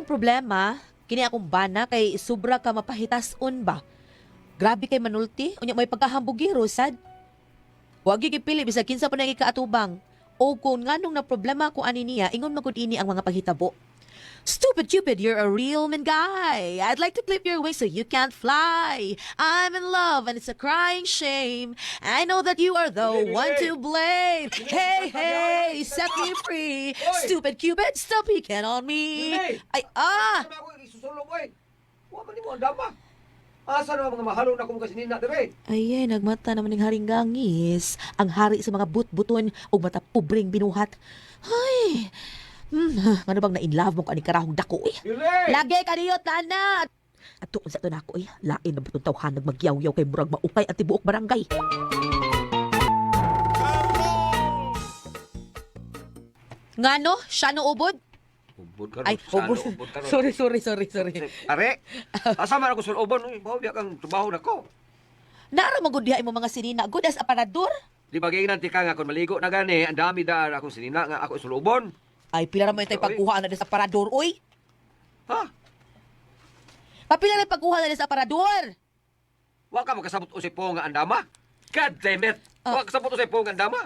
Akong problema, kini akong bana kay sobra ka mapahitas-on ba. Grabe kay manulti, unya may pagkahambugiro sad. Wa gyud gipili bisag kinsa pa nang ikaatubang. O kung nganong na problema ko ani niya, ingon magud ini ang mga paghitabo. Stupid Cupid, you're a real man guy. I'd like to clip your wings so you can't fly. I'm in love and it's a crying shame. I know that you are the one to blame. Hey, hey, set me free. Stupid Cupid, stop peeking on me. Ay, ah! Ano ako isusulong oy? Wa man nimo ang dama. Asa na mga mahalon na akong kasinina dire? Ay, ay, nagmata naman ng haring gangis. Ang hari sa mga but-buton ug mata pobreng binuhat. Ay, ano bang na-in love mo ka ni karahong dako eh? Dili! Lagi kaniyot na na. At tuon sa to na ako eh. Lain na butong tawhan nagmagyaw-yaw kay murag maukay at tibuok barangay. Ngano? Siya no ubod? Ubod ka Ay, ubod. Sorry, sorry, sorry, sorry. Are, asa man ako sulobon? Uy, bawo biya kang trabaho nako. Nara magud diha imo mga sinina. Good as aparador. Di ba giingnan ti ka nga kung maligo na gani, ang dami daan akong sinina nga ako sulobon. Ay, pila ra mo yung pagkuha na sa aparador, oy. Ha? Papila ra pagkuha na sa aparador. Wa ka makasabot usay po nga andama. God damn it. Ah. Wa ka kasabot usay po nga andama.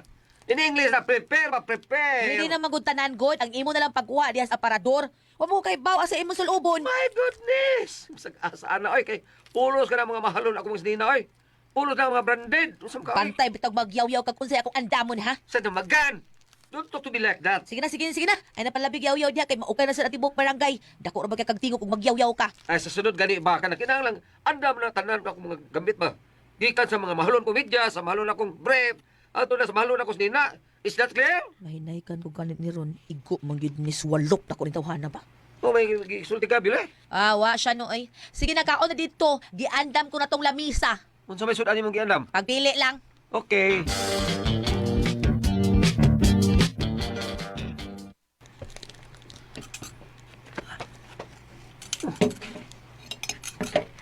In English na prepare, ma prepare. Hindi na magud tanan god ang imo na lang pagkuha diha sa aparador. Wa mo kay baw asa imong sulubon. My goodness! Masag asaan na oy kay pulos ka na mga mahalon ako mga sinina oy. Pulos na mga branded. Usam ka oy. Pantay bitag magyawyaw kag unsay akong andamon ha. Sa dumagan. Don't talk to me like that. Sige na, sige na, sige na. Ay napalabig yaw-yaw diha kay maukay na sa atibok barangay. Dako ra ba kay kag tingog kung magyawyaw ka. Ay sa sunod gani ba ka na kinahanglan andam na tanan ako mga gamit ba. Gikan sa mga mahalon kong medyas, sa mahalon akong brief, ato na sa mahalon akong sinina. Is that clear? Mahinay kan ko ganit ni Ron. Igo man gyud ni swalop na ko ning tawhana ba. Oh, may gisulti ka bile. Ah, wa siya no ay. Sige na kaon na dito. Giandam ko na tong lamisa. Unsa may sud ani mong giandam? Pagpili lang. Okay.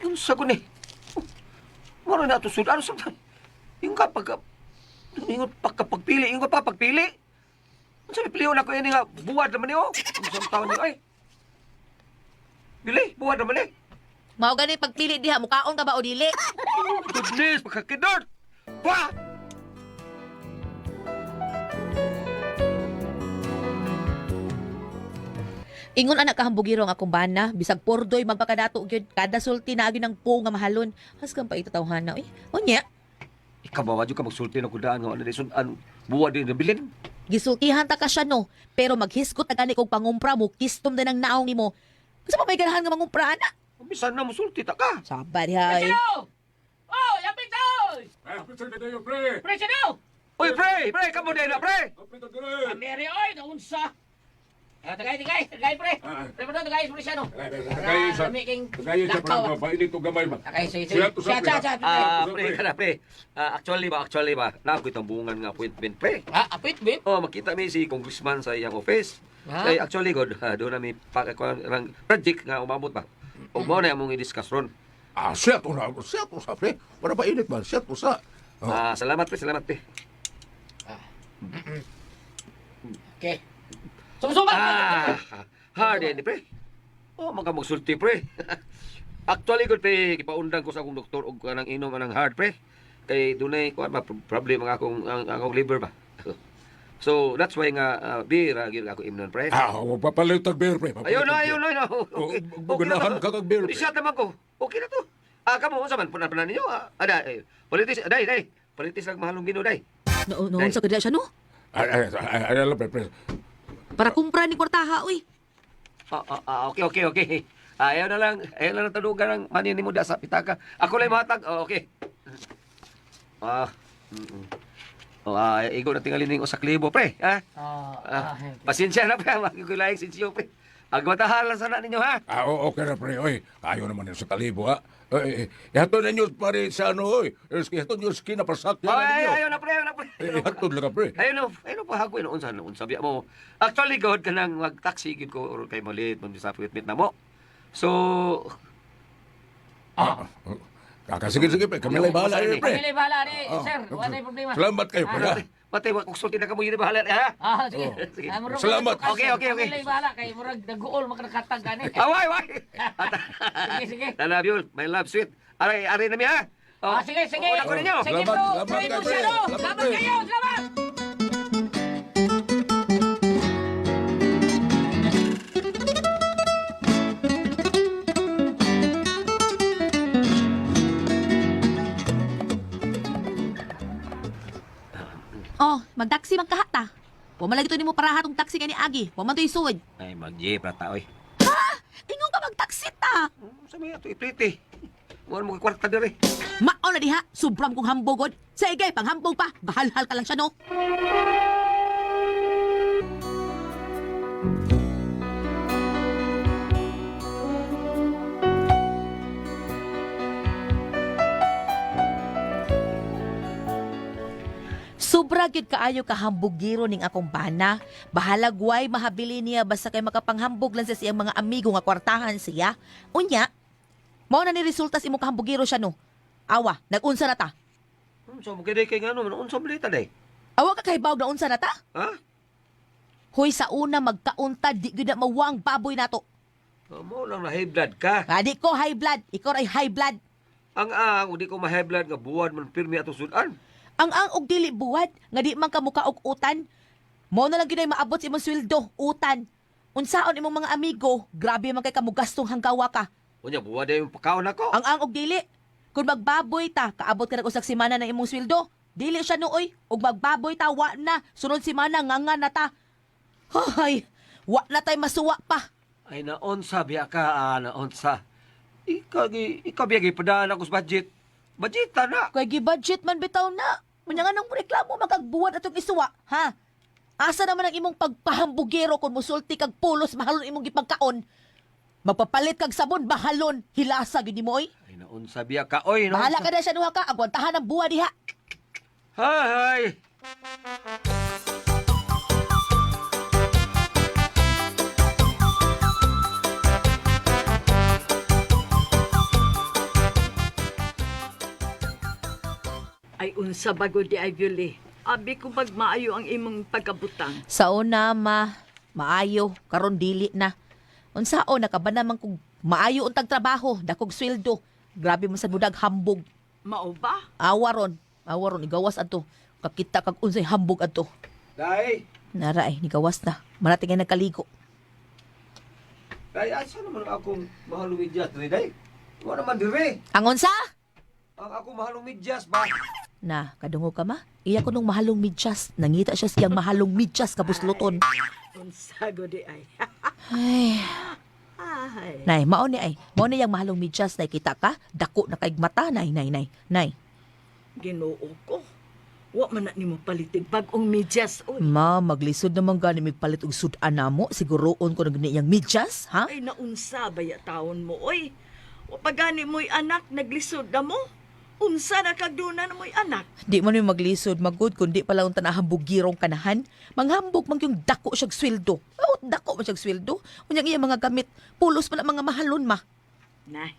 Unsa ko ni? Maro na ato sud ano sa yung kapag ingon pagkapagpili, ingon pa pagpili. Unsa may pilion ako ini nga buwad naman ni oh. Unsa taon ni oy. Bili, buwad naman ni. Mao gani pagpili diha mukaon ka ba o dili? Goodness, pagkakidort. Pa! Ingon anak kahambugiro ang akong bana, bisag pordoy magpakadato gyud kada sulti na gyud ang po nga mahalon. Haskan pa itawhana oy. Unya, Ikaw ba, wadyo ka magsulti na kudaan nga ano di sudan buwad din nabilin. gisultihan ta ka siya no, pero maghisgot na gani kog pangumpra mo, kistom din ang naong nimo. Kasi pa may ganahan nga mangumpra ana. Bisan na musulti ta ka. Saba diha ay. Oh, yapit oy! Eh, picture na tayo, pre! Presyo! Uy, pre! Pre, kamo din na, pre! Kapit ang dire! Amere oy, naunsa. Ah, tagay, tagay, tagay pre. Ah. Pre mo tagay pre siya no. Tagay sa... Tagay sa parang painit o gamay ba? Tagay sige sige. Siya to sa Siya, siya, siya. Ah, pre, kana pre. Ah, actually ba, naa ko itong bungan nga appointment, pre. Ah, appointment? Oh, makita mi si congressman sa iyang office. Ha? Kay actually god, doon na mi pa rang project nga umabot ba. Ug mao na among i-discuss ron. Ah, siya to na. Siya to sa, pre. Wala pa init ba? Siya to sa. Oh. Ah, salamat pre, salamat pre. Okay. Sumsuba. Ah, hard eh, pre. Oh, maka magsulti pre. Actually good pre, gipaundang ko sa akong doktor og kanang inom anang hard pre. Kay dunay kuan ba problem ang akong ang akong liver ba. So that's why nga beer gyud ako imnon pre. Ah, papalit ang beer, pre. Ayun na, ayun na, ayun na. Oh, Okay. ganahan na to. ka kag beer, pre. Shot naman ko. Okay na to. Ah, kamo unsa man punan ninyo? Ah, ada, eh, politis, day, day. Politis lang mahalong Ginoo, day. No, no, sa kadya siya no. Ay, ay, ay, ay, ay, pre, pre. Para kumpra ni kwartaha oy. Ah, ah, ah, okay, okay, okay. Ah, ayaw na lang, ayaw na lang tadugan ang money nimo da sa pitaka. Ako lang mahatag. Oh, okay. Ah. Mm. Oh, ah, igo na tingali ning usak libo, pre. Ha? Ah, Ah, pasensya na pre, makikulaing sinsyo, pre. Agwatahan lang sana ninyo, ha? Ah, okay na, pre. Oy, kayo naman yun sa kalibo, ha? Ay, ihatod ninyo, pare, sa ano, oy. Ihatod ninyo sa kinapasakyan Oh, ay, ninyo. ayaw na, pre, ayaw na, pre. Eh, ihatod lang ka, pre. Ayun no, ayun no, pahagoy no, unsa no, unsa biya mo. Actually, God, kanang mag-taxi gid ko or kay malit man sa appointment na mo. So, Ah, ah, sige, sige, pre. Kami lang bahala, eh, pre. Kami lang bahala ni, Ah, sir. Wala tayong problema. Salamat kayo, pre. Ah. ha? Patay wa kog sulti na kamo yun bahala ha. Ah, sige. Oh. Sige. Ah, murag- Salamat. Okay. Kami lang bahala kay murag naguol makanakatag gani. Away, way. Sige, sige. I love you, my love sweet. Aray, aray na mi ha. Oh. Ah, sige, sige. Una ko ninyo. Sige, Salamat, bro. salamat, Sige, pre. Luciano. Salamat, Salamat pre. kayo. Salamat. Oh, magtaksi man kahata. Wa man lagi to nimo para hatong taxi kani Agi. Wa man to'y suod. Ay, mag-jeep rata oy. Ingon ka magtaksi ta. Sa may ato ipriti. Wa mo kwarta dire. Mao na diha, sobram kong hambogod. Sige, panghambog pa. Bahalhal ka lang siya no. Sobra gyud kaayo kahambugiro ning akong bana. Bahalag way mahabili niya basta kay makapanghambog lang sa siyang mga amigo nga kwartahan siya. Unya, mao na ni resulta sa imong kahambugiro siya no. Awa, nagunsa na ta. Unsa mo kay kay ngano man unsa balita day? Awa ka kahibawg na unsa na ta? Ha? Hoy sa una magkaunta di gyud na mawa ang baboy nato. Mo lang na high blood ka. Nga di ko high blood, ikaw ay high blood. Ang ang di ko ma-high blood nga buwan man pirmi atong sudan. Ang ang og dili buwad nga di man ka muka og utan. Mao na lang gyud ay maabot sa imong sweldo, utan. Unsaon imong mga amigo, grabe man kay kamugastong hanggawa ka. Unya buwan day yung pagkaon nako. Ang ang og dili. Kung magbaboy ta, kaabot ka nag usag semana ng imong sweldo. Dili siya nooy. Og magbaboy ta, wa na. Sunod semana, nga nga na ta. Hay, wa na tay masuwa pa. Ay naonsa biya ka, ah, naonsa. Ikaw gi ikaw biya gipadaan ako sa budget. Budget na. Kay gi-budget man bitaw na. Unya nga nang reklamo magagbuwan atong isuwa, ha? Asa naman ang imong pagpahambugero kung musulti kag pulos mahalon imong gipagkaon? Magpapalit kag sabon mahalon, hilasa gyud nimo oy. Ay naonsa biya ka oy. Bahala ka na siya nuha ka, agwantahan ang buwa diha. Hay. Ay unsa bago di ay Yuli. Abi ko magmaayo ang imong pagkabutang. Sa una ma, maayo, karon dili na. Unsaon nakaba naman kung maayo untag trabaho, dakog sweldo. Grabe man sa budag hambog. Mao ba? Awa ron, awa ron igawas adto. Kakita kag unsay hambog adto. Day. Nara ay, nigawas na. Marating ay nagkaligo. Day asa naman ang akong mahalong medyas diri day? Wa naman dire. Ang unsa? Ang akong mahalong medyas ba? Na, kadungog ka ma? Iya ko nung mahalong midyas. Nangita siya siyang mahalong midyas kabusluton. Unsa go di ay. Ay, Ay. nay, mao ni ay. Mao ni yang mahalong midyas nay kita ka. Dako na kay mata nay nay nay. Nay, Ginoo ko. Wa man na nimo palitig bag-ong medyas oy. ma maglisod naman gani migpalit og sud-an namo. Siguroon ko na gani yang midyas, ha? Ay naunsa baya taon mo oy. Wa pa gani mo'y anak naglisod na mo. Unsa na kagduna na mo'y anak. Di man mi maglisod magud kundi pala unta na hambugirong kanahan. Manghambog man yung dako siyag sweldo. Oh, dako man siyag sweldo. Unyang iya mga gamit, pulos man ang mga mahalon ma. Nay.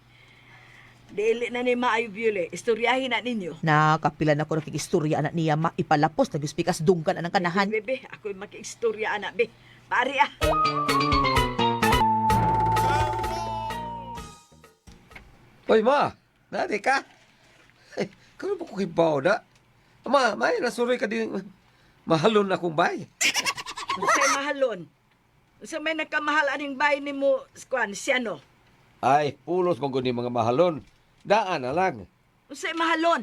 Dili na ni maayo Yuli. Istoryahin na ninyo. Na kapila na ko nakikistorya anak niya ma ipalapos nagispikas dunggan anang kanahan. Bebe, ako'y makiistorya anak be. Pari ah. Oy ma, nari ka. Ay, karon ba ko kibaw na? Ma, may nasuroy ka din. Mahalon akong bay. Unsay mahalon? Unsa may nagkamahal aning bahay nimo kuan siyano? Ay, pulos mong guni mga mahalon. Daan na lang. Unsay mahalon?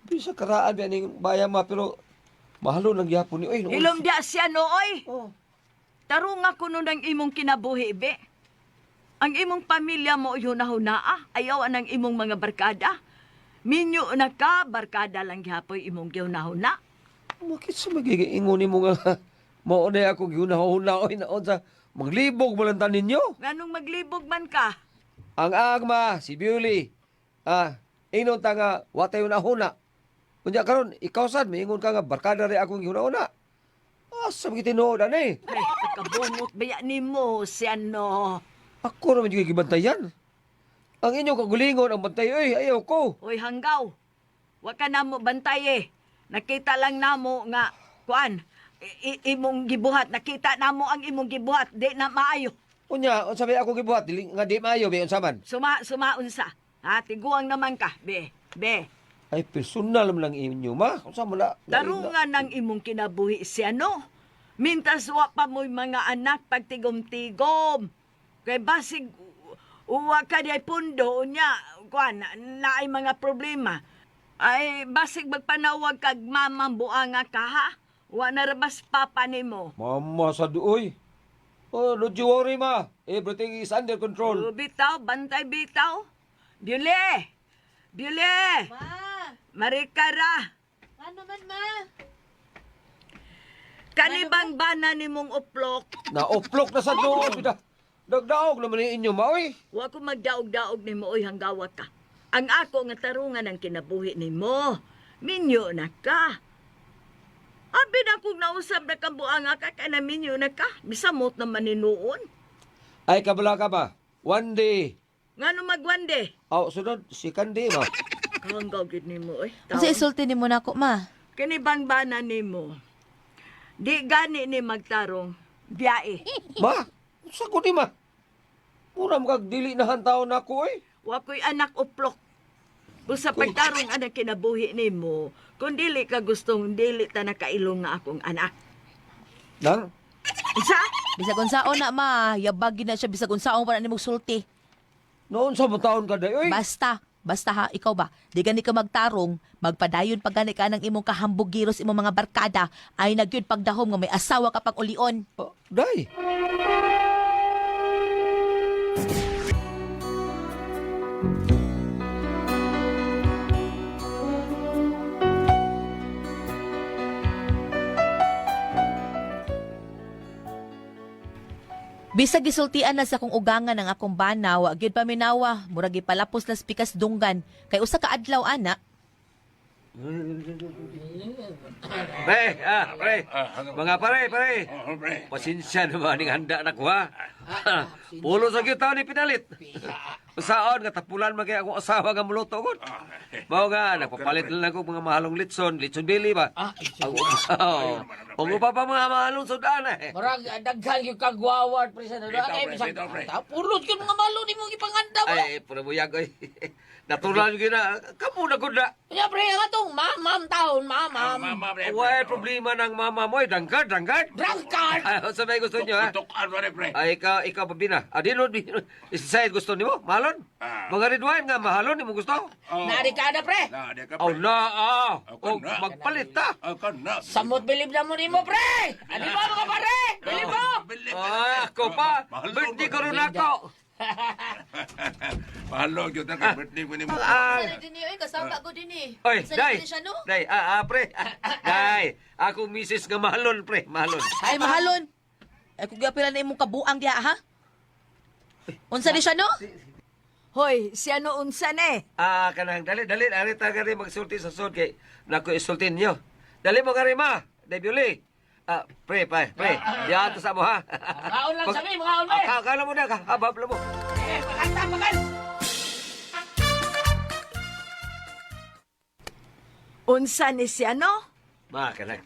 Bisa karaan ba ning bayan ma pero mahalon lang gyapon ni oy. Ilom dia siyano oy. Oh. Tarunga kuno ng imong kinabuhi be. Ang imong pamilya mo hunahunaa, ayaw ang imong mga barkada. Minyo na ka, barkada lang gihapoy imong gihunahuna. Bakit sa magiging ingon nimo nga mao na ako gihunahuna oy naon sa maglibog mo lang ta ninyo. Nganong maglibog man ka, Ang agma si Bewley. Ah, ingon ta nga wa tayo nahuna. Unya karon ikaw sad miingon ka nga barkada ri akong gihunahuna. Asa ah, tinuod ani? ay, pagkabungot baya nimo siyano. Ako ra man gyud gibantayan. Ang inyong kagulingon ang bantay oy, ayaw ko. Oy hanggaw, wa ka namo bantay eh. Nakita lang namo nga Kuan, imong gibuhat nakita namo ang imong gibuhat, di na maayo. Unya, unsa may ako gibuhat dili nga di maayo be unsa man? Suma suma unsa. Ha, tiguang naman ka, be. Be. Ay personal man lang inyo ma. Unsa man na? Tarungan ng imong kinabuhi si ano. Mintas wa pa mo'y mga anak pagtigom-tigom. Kay basig uwa ka di ay pundo unya kuan naay mga problema. Ay basig magpanawag kag mamang buanga ka ha. Wa na ra bas papa nimo. Mama sa duoy. Oh, don't you worry ma. Everything is under control. Oh, bitaw, bantay bitaw. Bule! Bule! Ma, Marikara! ano man ma? Kanibang bana nimong uplok? Na-uplok na sa duoy. Bida. Dagdaog naman ni inyo ma oy. Wa ko magdaog-daog nimo oy hanggawa ka. Ang ako nga tarungan ang kinabuhi nimo. Minyo na ka. Abi na kung nausab na kang buanga ka, kay na minyo na ka. Misamot naman ni noon. Ay kabala ka ba? One day. Ngano magwande? Aw, sunod second day ma. Kahanggaw gid nimo oy. Unsa isulti nimo nako ma? Kini bang bana nimo? Di gani ni magtarong. Biyae. Ma, unsa ko ni ma? Mura mo kag dili na hantaon nako oy. Wa ko'y anak uplok. Busa pagtarong anak kinabuhi nimo, kung dili ka gustong dili ta nakailong nga akong anak. Nang Isa? Bisag unsaon na ma, yabag gid na siya bisag unsaon pa na nimo sulti. noon sa taon ka day oy. Basta, basta ha, ikaw ba? Di gani ka magtarong, magpadayon pag gani ka ng imong kahambugiros imong mga barkada, ay nagyud pagdahom nga may asawa ka pag ulion. Oh, day. Bisag gisultian na sa kong ugangan ang akong bana, wa gyud paminawa, murag gipalapos las pikas dunggan. Kay usa ka adlaw ana, Pre, ah, pre. Ah, ano? Mga pare, pare. Oh, pre. Pasensya naman ning handa na ko ha. Pulo sa gyud taon ni pinalit. Usaon nga tapulan man kay akong asawa nga muluto gud. Ah, eh. Mao nga nagpapalit na lang ko mga mahalong litson, litson bili ba. Ah, Ang ang upa pa mga mahalong sudan eh. Murag daghan gyud kag gwaward pre sa Bitaw, Ay, pre, bisag bitaw, pre. pulot gyud mga malo nimo gipanganda mo. Ay, puro buyag oy. Natural gyud na. Kamo na gud na. Nya pre ang atong ma'am, ma'am taon, ma'am, Ah, ma'am. mama, pre. Way problema ng mama mo, eh. Dangkad, dangkad. Drunkard. Ay, unsa may gusto niyo ha? Tutukan mo, pre. Ay, ikaw, ikaw pabina. Adino, Decide gusto nimo, mahalon. Ah. Mga red wine nga mahalon nimo gusto. Oh. Nari ka na pre. Na, di ka, Oh pre. na ah. Ako Oh, na. magpalit ta. Oh, ka na. Samot bilib na mo nimo pre. Ani ba mga pare? Bilib mo. Bilib. Ah, ako pa. Mahalon Birthday ko ko. ron ako. Mahalon yun na kay birthday ko nimo. Ah, dinhi oy kasama ko dinhi. Oy, day. Day, ah, ah, pre. Day, ako misis nga mahalon, pre. Mahalon. Ay mahalon. Ay kung gapila na imong kabuang diha ha. Unsa ni siya no? Hoy, siya no unsa ni? Ah, kanang dali, dali, ari ta gari magsulti sa sud kay nako isulti ninyo. Dali mo gari ma. Day Biuli. Ah, pre, pre, pre. Diya to sa mo ha. Kaon lang sabi, mga kaon, pre. Ah, kaon mo na, habab mo. Eh, pakanta, pakan. Unsa ni siya no? Ma, kanang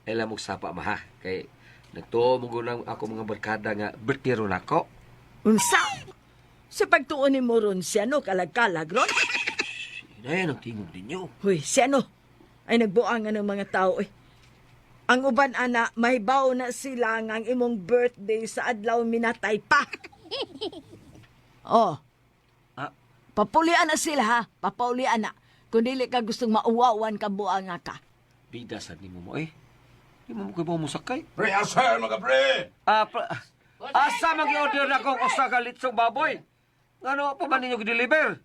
alam mo sapa ma ha. Kay nagtuo mo gunang ako mga barkada nga birthday ron ako. Unsa? Sa pagtuon ni mo ron siya no, kalag-kalag ron. Inay, ang tingog ninyo. Hoy, siya no. Ay nagbuangan ng mga tao eh. Ang uban ana, mahibaw na sila nga ang imong birthday sa adlaw minatay pa. Oh. Ah. Papulian na sila ha. Papaulian na. Kung dili ka gustong mauwawan ka buanga ka. Bida sa nimo mo eh. Di mo mo kayo musakay. Pre, asa mga pre? Ah, pra, asa mag-order na akong usa ka litsong baboy? Ngano pa man ninyo gi-deliver?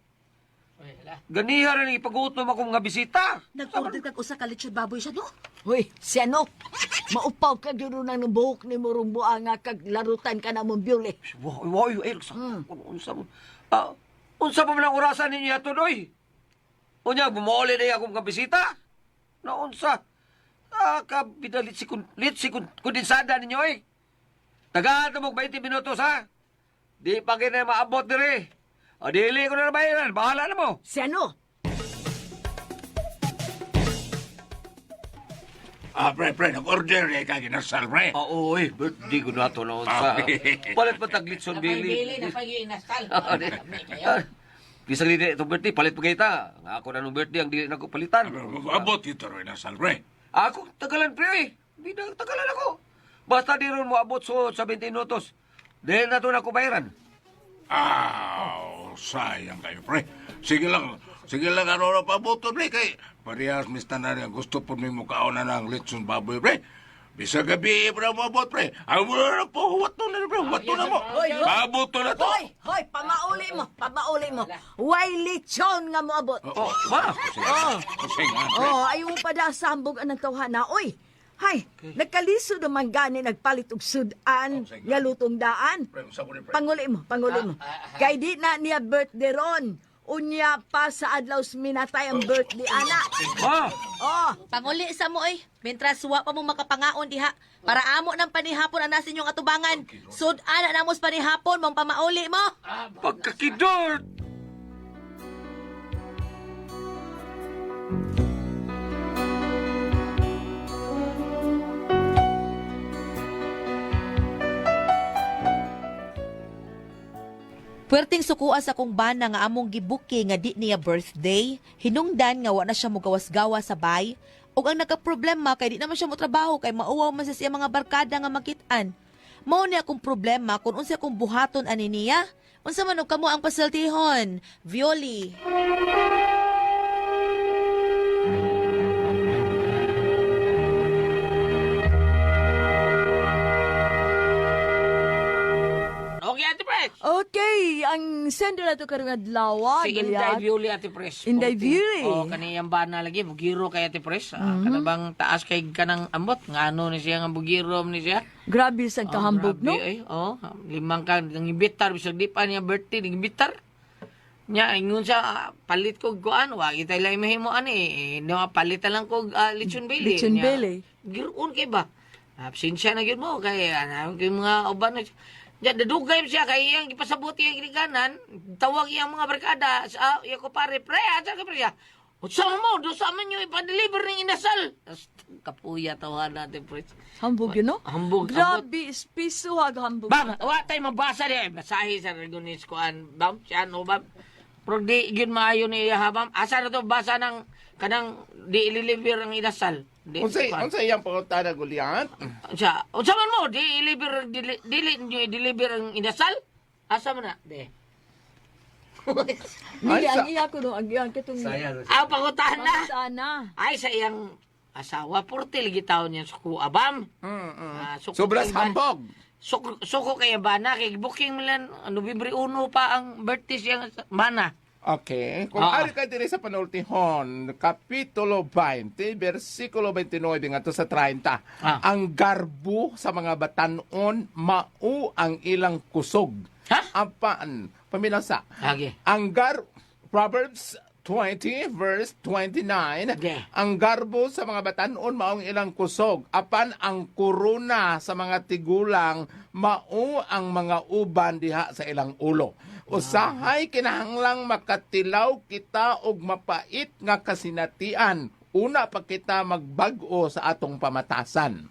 Ganiha rin ipagutom akong mga bisita. Nag-order kag usa ka lechon baboy siya no? Hoy, siya no. Maupaw ka gyud nang buhok ni mo rong buanga kag larutan ka na mong biyuli. Wow, wow, ay, sa, unsa mo? Ah, unsa pa man ang orasan ninyo ato oy? Unya bumuoli na akong mga bisita. Na unsa? Ah, kabida litsi kun kondensada ninyo oy. Tagaan mo 20 minutos ha. Di pa kina maabot diri. O dili ko na bayaran, bahala na mo. Siya no. Ah, pre, pre, nag-order eh kay ginasal, pre. Oo, eh, birthday ko na to noon sa... Palit pa tag litson Napay bili. bili, napay inasal. Ah, di. Kami kayo. Ah, Bisag di itong birthday, palit pa kita. Ang ako na nung birthday, ang di na ko palitan. Abot ito ro inasal, pre. Ako, tagalan pre eh. Hindi na, tagalan ako. Basta di ron mo abot so 70 minutos. Dahil na to na ko bayaran. Ah, sayang kayo, pre. Sige lang, ano na pabuto, pre. Kay parehas, mista na rin. Gusto po may mukhaon na ng litson baboy, pre. Bisa gabi, pre, mabot, pre. Ang wala na po, huwat to na, pre. Huwat to na mo. Hoy, hoy. Pabuto na to. Hoy, hoy, pamauli mo, pamauli mo. Way lechon nga moabot. Oh, ma! Oh. Kasi nga, pre. Oh, ayaw mo pa da sa hambog anang tawhana. Oy, hay, nagkaliso naman gani nagpalit og sudan Oh, sige. nga lutong daan. Pre, unsa ko ni, pre? Panguli mo, panguli mo. Kay di na niya birthday ron. Unya pa sa adlaw minatay ang birthday ana. Ma! Oh, Panguli sa mo oy. Mentras wa pa mo makapangaon diha. Para amo ng panihapon ang nasa inyong atubangan. Sud ana namos panihapon mong pamauli mo. Pagkakidort! Puwerteng sukua sa kong bana nga among gibuki nga di niya birthday, hinungdan nga wa na siya mogawas-gawa sa bay, ug ang nagka-problema kay di naman siya motrabaho kay mauwaw man sa siya mga barkada nga makit-an. Mao ni akong problema kung unsa akong buhaton ani niya. Unsa man og kamo ang pasultihon? Violi. Okay, Ate Pres. okay, ang sender na to karong adlaw, Si Inday Violi, Ate Pres. Inday Violi. Oh, kaniyang bana lagi bugiro kay Ate Pres. Ah, Kanabang taas kay kanang ambot ngano ni siya nga bugiro ni siya. Grabe sa Oh, kahambog, grabe, no? Eh. Oh, limang ka nangibitar bisag di pa niya birthday nangibitar. Nya ingon siya ah, palit ko kuan wa kitay lay mahimo ani eh, no, palit na lang ko lechon belly. Lechon Nya, belly. Giroon kay ba? Absensya na gyud mo kay ano kay mga uban na siya. Nya dadugay siya kay iyang gipasabot iyang ginikanan, tawag iyang mga barkada sa iya ko pare pre asa ka pre siya. Unsa mo do sa man nyo ipa-deliver ning inasal. Tas, Kapuya tawahan natin pre. Hambog yun, no? Hambog, Grabe, espiso hag hambog. Bam, wa tay mabasa di. Basahi sa Ragonis kuan. Bam, siya ano bam. Pero di gyud maayo ni iya ha, bam. Asa na to basa ng kanang di ililiver ang inasal. Di Unsay kuan. unsay iyang pangutana Goliath? Unsa unsa man mo di ililiver dili, dili nyo i-deliver ang inasal? Asa man na? Di. Dili, Ay, ang iya ko, no? Ang iya, katong... Ang pangutana. Sana. Ay sa iyang asawa portil gitawon niya suko abam. Ah, suko Sobras kay ba- hambog. Suko, suko kay bana kay booking mo lang Nobyembre 1 pa ang birthday siyang bana. Okay. Kung Ah. ari ka diri sa panultihon, Kapitulo 20, versikulo 29 ngadto sa 30. Ah. Ang garbo sa mga batanon mao ang ilang kusog. Ha? Apan, paminasa. Okay. Ang gar Proverbs 20 verse 29. Okay. Ang garbo sa mga batanon maong ilang kusog, apan ang korona sa mga tigulang mao ang mga uban diha sa ilang ulo. Usahay kinahanglang makatilaw kita og mapait nga kasinatian. Una pa kita magbag-o sa atong pamatasan.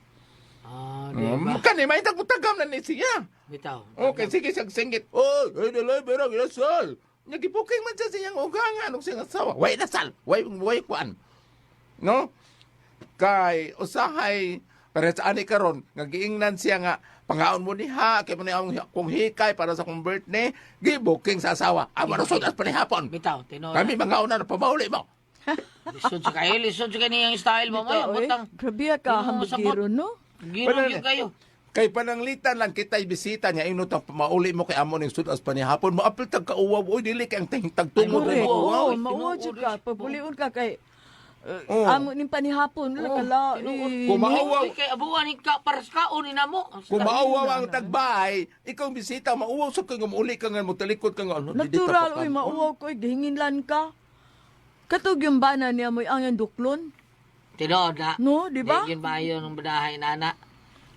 Ah, di ba? Kani may tagutagam na ni siya. Bitaw. Okay, sige siyang singit. Oh, ay dalay pero inasal. Nagibuking man siya siyang ugangan og siyang asawa. Way nasal, way way kuan. No? Kay usahay para sa ani karon nga giingnan siya nga pangaon mo niha kay mo ni ang kung hikay para sa kong birthday gibuking sa asawa. Amo ra sud as panihapon. Bitaw, tinuod. Kami mangaon na pamauli mo. Lisod sa kayo, lisod sa kaniyang style mo. May Ito, oy. butang. Grabe ka, Ginoo, hambog sabot. giro, no? Giro gyud kayo. Kay pananglitan lang kita'y bisita niya inot ang pamauli mo kay amo ning sud as panihapon moapil tag kauwaw oy dili kay ang tagtungod Correct. mo Oo, uwaw. mauwa jud ka. Papulion ka kay... Oo. Amo ning panihapon, wala ka la. eh. Kung mauwaw, Uy, kay abuan ni ka paras kaon ni namo. kung mauwaw ang tagbay, ikaw ang bisita, mauwaw sa kang mauli ka nga, mutalikod ka nga. Ano, di dito Natural, pa oy, ka. mauwaw ko, oy, gihinginlan ka. Katog yung bana niya mo'y ang duklon. Tinuod na. No, di ba? Di gyud maayo nung banahay nana.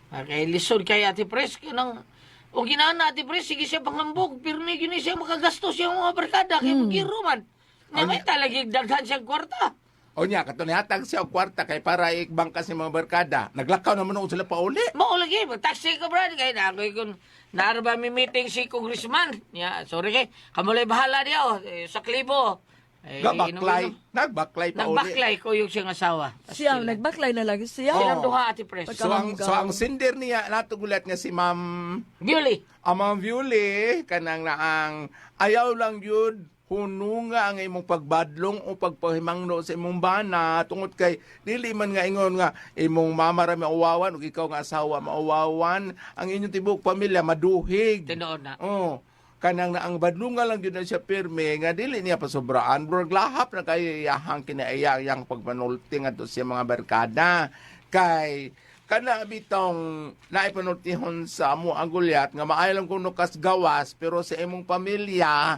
Kay lisod kay Ate Pres kanang o ginana Ate Pres sige siya pangambog pirmi gyud ni siya makagastos siyang mga barkada kay giro man. Na may talagi daghan siyang kwarta. O niya, kato nihatag siya og kwarta kay para ikbangka sa mga barkada. Naglakaw naman noon sila pauli. Mao lagi, taxi ko brad kay na ako kun naara ba mi meeting si congressman. Ya, sorry kay kamulay bahala diya oh, eh, sa klibo. Eh, Gabaklay. inom-inom. Nagbaklay pauli. Nagbaklay ko yung siyang asawa. Tas Siya, sila. nagbaklay na lang siya. Silang duha ati pres. So ang sender niya natugulat nga si Ma'am Yuli. ang Ma'am Viuli kanang naang ayaw lang yun hununga ang imong pagbadlong o pagpahimangno sa imong bana tungod kay dili man nga ingon nga imong mama ra mauwawan ug ikaw nga asawa mauwawan ang inyong tibuok pamilya maduhig. Tinuod na. Oh, kanang na ang badlunga lang gyud na siya pirmi nga dili niya pasobraan murag lahap na kayo iyahang kinaiyang yang pagpanulti ngadto sa mga barkada kay kana bitong naipanultihon sa amo ang gulyat nga maayo lang kuno kas gawas pero sa imong pamilya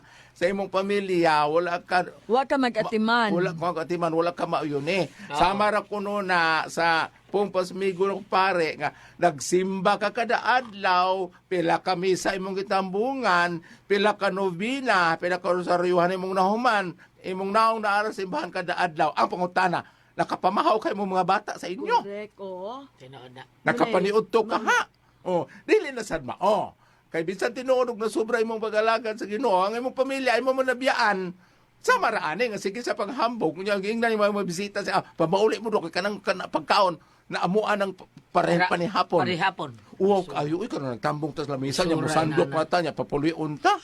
wala ka. Wa ka mag-atiman. Wala ka katiman, wala ka mauyon eh. Sama ra kuno na sa Pumpas Migo ng pare nga nagsimba ka kada adlaw, pila ka misa imong gitambungan, pila ka novena, pila ka rosaryuhan imong nahuman, imong naong naara simbahan kada adlaw. Ang pangutana, nakapamahaw kay imong mga bata sa inyo. Correct, oo. Tinuod na. Nakapaniudto ka ha. Oh, dili na sad mao. Kay bisan tinuod og nasubra imong pag-alagad sa Ginoo, ang imong pamilya imo mo nabiyaan. Sa maraani nga sige sa paghambog unya giingnan imong mga bisita sa pamauli mo do kay kanang kana pagkaon na amuan ang pareho pa ni hapon. Parehapon. Uwaw kayo uy karon nagtambong tas lamisa niya Sura mosandok na, na. na ta niya papulion ta.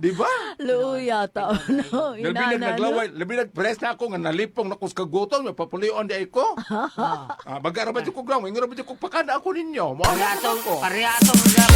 Di ba? Luya, tao no. Labi nag Inana, no? naglaway, labi nag press na ako nga nalipong na kus kagutom, nga papulion di ko. Ah, baga ra ba jud ko ground, ingon ra ba jud ko pakana ako ninyo. Mo Pareha atong ako. pareha atong mga